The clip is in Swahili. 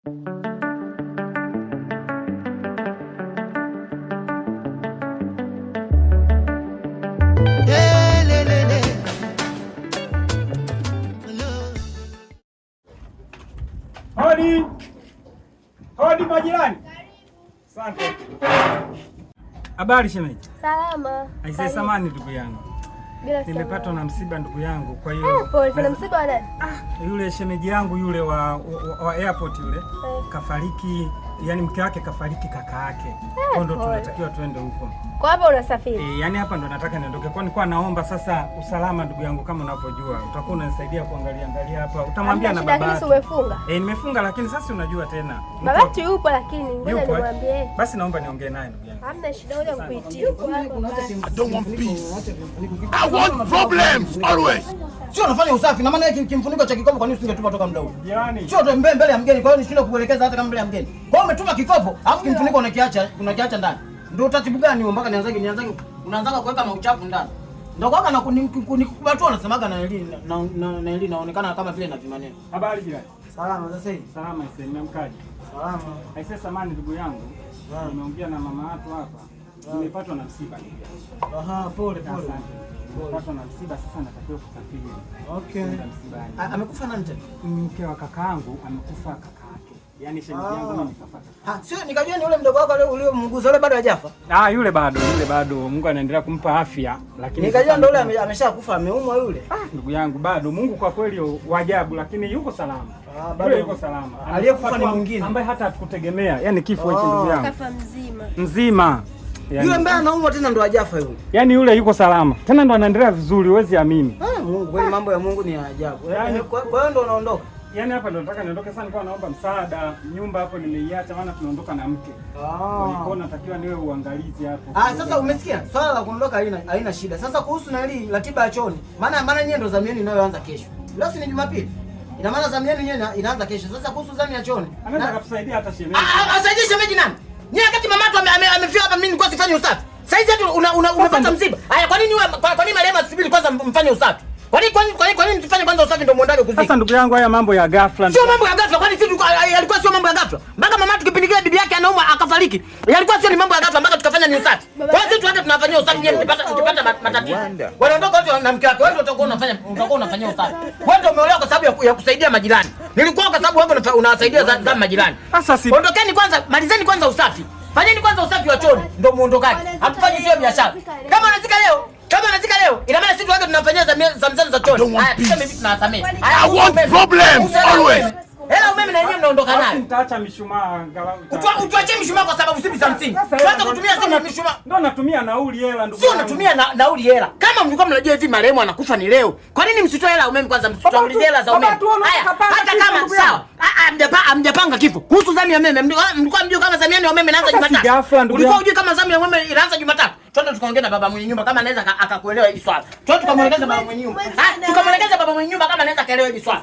Hodi. Hodi majirani. Asante. Habari shemeji? Salama. Aisee, samahani ndugu yangu. Bila Nimepatwa na msiba ndugu yangu, kwa hiyo Ah, pole sana. Msiba wa nani? Ah, yule shemeji yangu yule wa airport yule kafariki, yani mke wake kafariki kaka yake. Kwa ndo pole. tunatakiwa tuende huko. Kwa hapa unasafiri? E, yani hapa ndo nataka niondoke. Kwa nilikuwa naomba sasa usalama ndugu yangu, kama unavyojua utakuwa unanisaidia kuangalia angalia hapa. Utamwambia na Hamna shida, baba. lakini si umefunga? Eh, nimefunga lakini sasa unajua tena. Babatu yupo lakini ngoja Yupo, eh? nimwambie. Basi naomba niongee naye ndugu yangu. Hamna shida, ngoja nikuitie. Yupo hapa. I don't want peace. I want problems always. Sio unafanya usafi na maana hiki kimfuniko cha kikopo kwa nini usingetuma toka muda huu? Jirani. Sio tu mbele ya mgeni, kwa hiyo nishindwe kuelekeza hata kama mbele ya mgeni. Kwa hiyo umetuma kikopo, alafu kimfuniko unakiacha ndani. Ndio utaratibu gani huo mpaka nianzage unaanzaga kuweka mauchafu ndani. Ndio kwa na nikubatua unasemaga na eli na eli naonekana kama vile na vimaneno. Habari jirani. Salama sasa hivi. Salama aisee, nimeamkaje? Salama. Aisee, samahani ndugu yangu. Nimeongea na mama watu hapa. Nimepatwa na msiba ndugu yangu. Aha, pole pole. Asante. Nimepatwa na msiba sasa natakiwa kusafiri. Okay. Kwenda msibani. Amekufa nani tena? Mke wa kakaangu amekufa kaka yake. Yaani shemeji yangu mimi kafa kaka. Ah, sio nikajua ni yule mdogo wako yule uliyomguza yule bado hajafa. Ah, yule bado, yule bado. Mungu anaendelea kumpa afya, lakini Nikajua sasa ndo yule ameshakufa ameumwa yule. Ah, ndugu yangu bado Mungu kwa kweli wa ajabu, lakini yuko salama. Ah, bado Yule yuko salama. Aliyekufa ni tu mwingine. ambaye hata hatukutegemea. Yaani kifo hichi ndugu yangu. Kafa mzima. Mzima. Yaani, Yule ambaye anaumwa tena ndo hajafa yule. yaani yule yuko salama. Tena ndo anaendelea vizuri, huwezi amini. Ah, Mungu kweli mambo ya Mungu ni ya ajabu. Yaani- Kwa hiyo ndo unaondoka. Yaani hapa ndo nataka niondoke sasa, nilikuwa naomba msaada. Nyumba hapo nimeiacha, maana tunaondoka na mke. Kwa hiyo natakiwa niwe uangalizi hapo. Ah, sasa umesikia? Swala la kuondoka haina shida. Sasa kuhusu na hili ratiba ya chooni. Maana nyie ndo zamu yenu inayoanza kesho. Leo si ni Jumapili. Ina maana zamu yenu nyewe inaanza kesho. Sasa kuhusu zamu ya chooni. Anaweza akatusaidia hata shemeji. Ah, asaidie shemeji nani? Nyie wakati mama tu amefia hapa mimi nilikuwa sifanyi usafi. Saizi ati umepata msiba. Haya kwa nini kwa nini marehemu asubiri kwanza mfanye usafi? Kwa nini msifanye kwanza usafi ndio muondake kuzika? Sasa ndugu yangu, haya mambo ya ghafla. Sio mambo ya ghafla, kwani sisi yalikuwa sio mambo ya ghafla? Mpaka mama yetu kipindi kile bibi yake anaumwa akafariki. Yalikuwa sio ni mambo ya ghafla mpaka tukafanya ni usafi. Kwa hiyo sisi tuende tunafanyia usafi nyie mkipata matatizo. Wanaondoka wote na mke wake, wewe ndio utakuwa unafanyia usafi. Wewe ndio umeolewa kwa sababu ya kusaidia majirani. Nilikuwa kwa sababu wewe unawasaidia za majirani. Sasa si Ondokeni kwanza, malizeni kwanza usafi. Fanyeni kwanza usafi wa chooni ndio muondokane. Hatufanyi sio biashara. Kama anazika leo, ina maana sisi wake tunafanyia za za I chooni. don't want Haya, tuseme peace. hivi tunawasamehe. Haya, I want umeme. problems always. Hela umeme na yenyewe mnaondoka Basi nayo. nitaacha mishumaa angalau. Utuachie mishumaa kwa sababu si za msingi. Sasa Tuanze hela kutumia ndo- simu mishumaa. Ndo natumia nauli hela ndugu Sio yangu. unatumia nauli hela. Kama mlikuwa mnajua hivi marehemu anakufa ni leo. Kwa nini msitoe hela ya umeme kwanza msitutangulizie hela za Baba umeme? tu wana- Haya, kapanga hata kifo kama ndugu yangu. sawa. Hamjapanga kifo. Kuhusu zamu ya umeme, mlikuwa mjui kama zamu ya umeme inaanza Sasa si Jumatatu. ghafla, ndugu Ulikuwa yangu. hujui kama zamu ya umeme inaanza Jumatatu. Twende tukaongea na baba mwenye nyumba kama anaweza akakuelewa hili swala. Twende tukamwelekeza baba mwenye nyumba. Ah, tukamwelekeza baba mwenye nyumba kama anaweza akaelewa hili swala.